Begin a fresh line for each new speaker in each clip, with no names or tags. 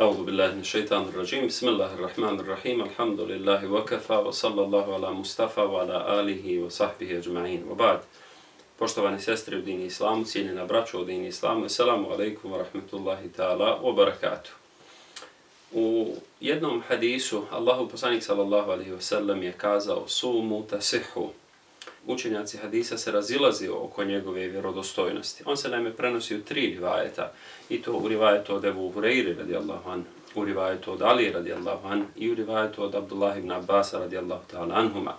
أعوذ بالله من الشيطان الرجيم بسم الله الرحمن الرحيم الحمد لله وكفى وصلى الله على مصطفى وعلى آله وصحبه أجمعين وبعد. Poštovane sestre u dini islamu, cijenjena braćo u dini islamu, assalamu alaikum wa rahmatullahi ta'ala wa barakatuh. U jednom hadisu Allahu poslanik sallallahu alaihi wa sallam je kazao sumu tasihhu. Učenjaci hadisa se razilazi oko njegove vjerodostojnosti. On se naime prenosi u 3 rivajeta, i to u rivajetu od Ebu Hureyri radijallahu an, u rivajetu od Ali radijallahu an i u rivajetu od Abdullah ibn Abbasa radijallahu ta'ala anhuma.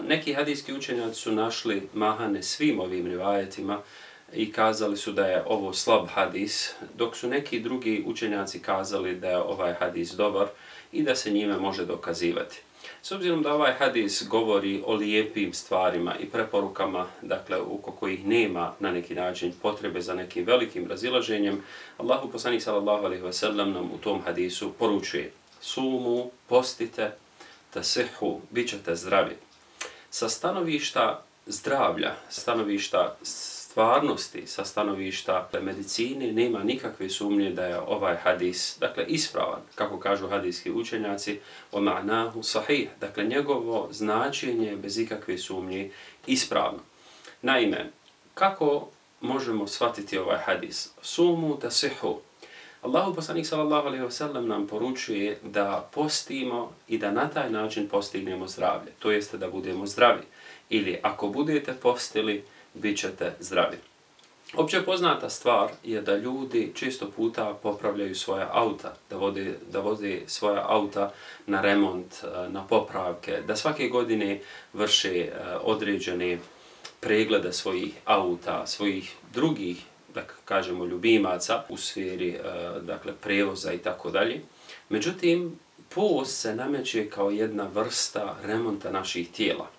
Neki hadijski učenjaci su našli mahane svim ovim rivajetima i kazali su da je ovo slab hadis, dok su neki drugi učenjaci kazali da je ovaj hadis dobar i da se njime može dokazivati. S obzirom da ovaj hadis govori o lijepim stvarima i preporukama, dakle oko kojih nema na neki način potrebe za nekim velikim razilaženjem, Allahu poslanik sallallahu alejhi ve sellem nam u tom hadisu poručuje: sumu, postite, tasihhu, bit ćete zdravi. Sa stanovišta zdravlja, stanovišta stvarnosti, sa stanovišta medicine nema nikakve sumnje da je ovaj hadis, dakle, ispravan, kako kažu hadijski učenjaci, o ma'nahu sahih, dakle, njegovo značenje je bez ikakve sumnje ispravno. Naime, kako možemo shvatiti ovaj hadis? Sumu tasihhu. Allahu poslanik sallallahu alejhi ve sellem nam poručuje da postimo i da na taj način postignemo zdravlje, to jeste da budemo zdravi. Ili ako budete postili, bit ćete zdravi. Opće poznata stvar je da ljudi često puta popravljaju svoja auta, da vode svoja auta na remont, na popravke, da svake godine vrše određene preglede svojih auta, svojih drugih, da kažemo, ljubimaca u sferi dakle, prevoza i tako dalje. Međutim, post se nameće kao jedna vrsta remonta naših tijela.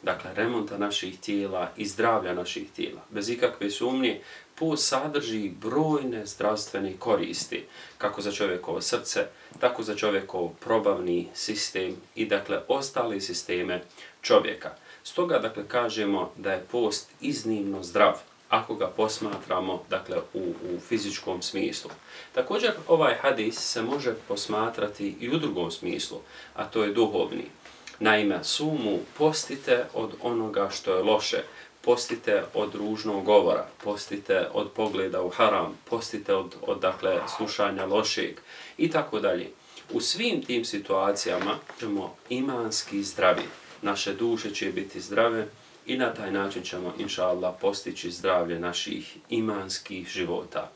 Dakle, remonta naših tijela i zdravlja naših tijela. Bez ikakve sumnje, post sadrži brojne zdravstvene koristi, kako za čovjekovo srce, tako za čovjekov probavni sistem i dakle ostale sisteme čovjeka. Stoga, dakle, kažemo da je post iznimno zdrav, ako ga posmatramo, dakle, u fizičkom smislu. Također, ovaj hadis se može posmatrati i u drugom smislu, a to je duhovni. Naime, sumu, postite od onoga što je loše, postite od ružnog govora, postite od pogleda u haram, postite od dakle, slušanja lošeg i tako dalje. U svim tim situacijama ćemo imanski zdravi. Naše duše će biti zdrave i na taj način ćemo, inša Allah, postići zdravlje naših imanskih života.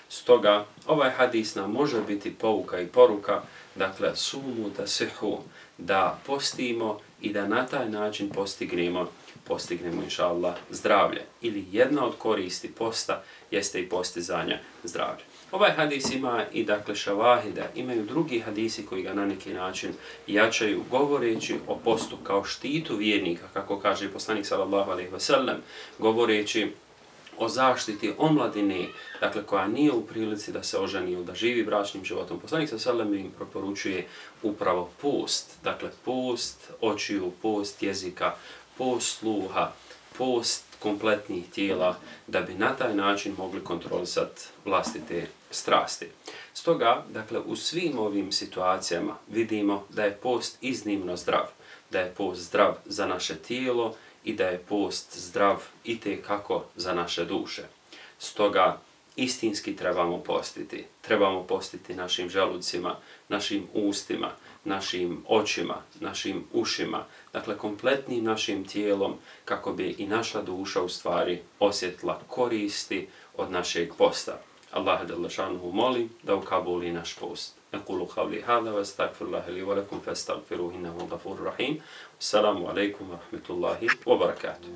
Stoga, ovaj hadis nam može biti pouka i poruka, dakle, sumu tasihhu, da postimo i da na taj način postignemo, inša Allah, zdravlje. Ili jedna od koristi posta jeste i postizanje zdravlja. Ovaj hadis ima i, dakle, šavahida, imaju drugi hadisi koji ga na neki način jačaju, govoreći o postu kao štitu vjernika, kako kaže poslanik sallallahu alejhi ve sellem, govoreći o zaštiti omladine, dakle, koja nije u prilici da se oženi ili da živi bračnim životom. Poslanik sallallahu alejhi ve sellem im proporučuje upravo post, dakle, post očiju, post jezika, post sluha, post kompletnih tijela, da bi na taj način mogli kontrolisati vlastite strasti. Stoga, dakle, u svim ovim situacijama vidimo da je post iznimno zdrav, da je post zdrav za naše tijelo i da je post zdrav itekako za naše duše. Stoga, istinski trebamo postiti. Trebamo postiti našim želucima, našim ustima, našim očima, našim ušima, dakle kompletnim našim tijelom, kako bi i naša duša u stvari osjetila koristi od našeg posta. Allah dželle šanuhu molim da ukabuli naš post. Aqulu qawli hadha wa astaghfirullaha li wa lakum fastaghfiruhu innahu ghafurur rahim. Assalamu alaikum wa rahmatullahi wa barakatuh.